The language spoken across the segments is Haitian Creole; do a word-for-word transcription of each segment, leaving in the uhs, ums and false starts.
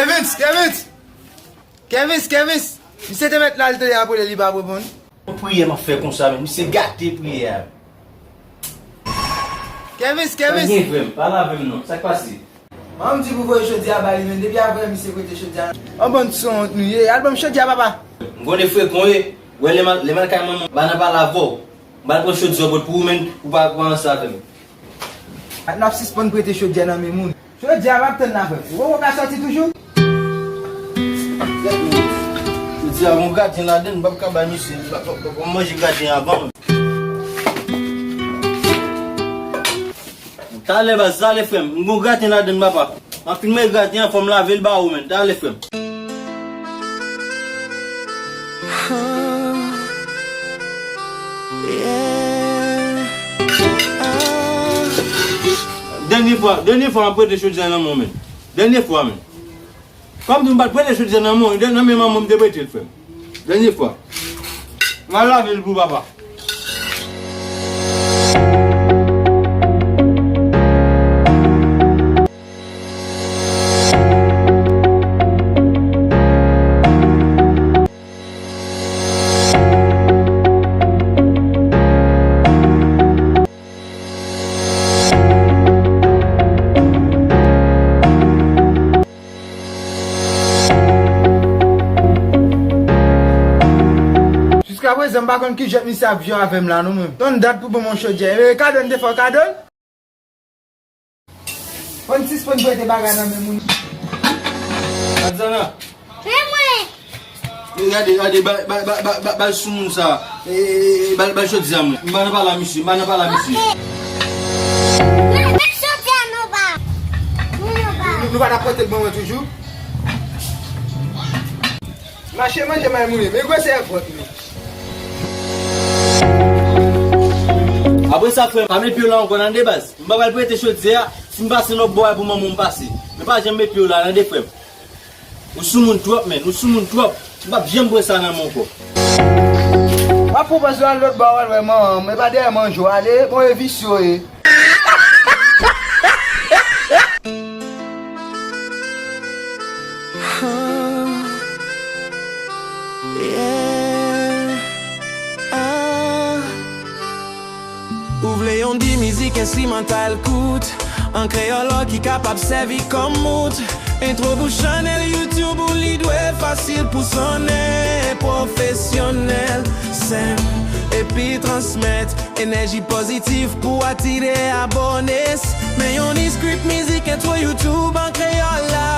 Kevins, Kevins! Kevins, Kevins! Misye te mèt la, l te apele, li pa reponn. Yon priyè m ap fè konsa, men misye gate priyè a. Kevins, Kevins! Sa gen, frè m? Pale avè m non. Sa k pase? Manman m di pou voye chodyè a ba li, men depi apre misye prete chodyè a. Yon bann sanwont nou ye. Al ban m chodyè a, papa. M konnen frekan w ye. Wè, lè m al, lè m al kay manman m, m pa nan pale avè w. M pral pran chodyè w pot pou ou, men ou pa, ou pa ranse avè m. N ap sispann prete chodyè nan men moun. Chodyè a p ap tann la, frè m. Ou poko ka sòti toujou? Chodyè a gon gadyen ladan l, m p ap ka bay misye. M p ap, m p ap manje gadyen avan. Talè baz, talè frè m. M gon graten ladan l, papa. M ap fin mete graten an, fò m lave l ba ou, men. Talè frè m. Dènye fwa, dènye fwa m ap prete chodyè nan men w, men. Dènye fwa, men. Kòm di m pa t prete chodyè nan men w, nan men manman m te prete l, frè m. Dènye fwa. M al lave l pou papa. Jiskaprezan, m pa konn ki jan misye ap viv avè m la, non, mwen. Tann dat pou ban m yon chodyè. E, kado n te fè w kado l? Fò n sispann prete bagay nan men moun. Adzana. Men mwen. E, gade, gade, ba, ba, ba, ba, ba, ba l sou moun sa. E, e, e, ba l, ba l chodyè a mwen. M pa nan pale a misye, m pa nan pale a misye. Ok. Men, men chodyè a non, pa. Non, non, pa. Nou, nou pa t ap pote l ban mwen toujou? Mache manje may mouye, men gwosè vant mwen. Apre sa, frè m, pa met pye w la ankò, tande baz. M pa pral prete chodyè a, si m pase lòt bò a pou manman m pase. Men pa janm met pye w la, tande frè m. Ou soumoun twòp, men, ou soumoun twòp. M p ap janm pran sa nan men w ankò. W ap pran pòz ou al lòt bò a, w al wè manman m, e pa dèyè manje w ale, bon, e visye w ye. Ou vle yon di mizik enstrimantal kout, an kreyòl ki kapab sèvi kòm mout. Entwo pou chanèl YouTube ou li dwe fasil pou sonnen pwofesyonèl, senp, epi transmèt enèji pozitif pou atire abonnés. Men yon script mizik entwo YouTube an kreyòl la.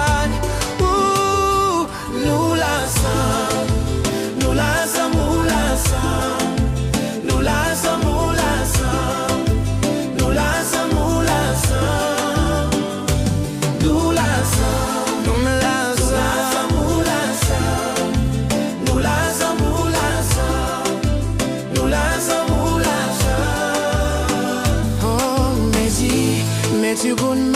Ooh, nou la ansanm, nou la ansanm, ou la ansanm. Nou la ansanm, ou la ansanm. Nou la ansanm, ou la ansanm. Nou la ansanm, nou la ansanm, ou la ansanm. Nou la ansanm, ou la ansanm. Nou la ansanm, ou la ansanm. Oh, Medi, Medi Goun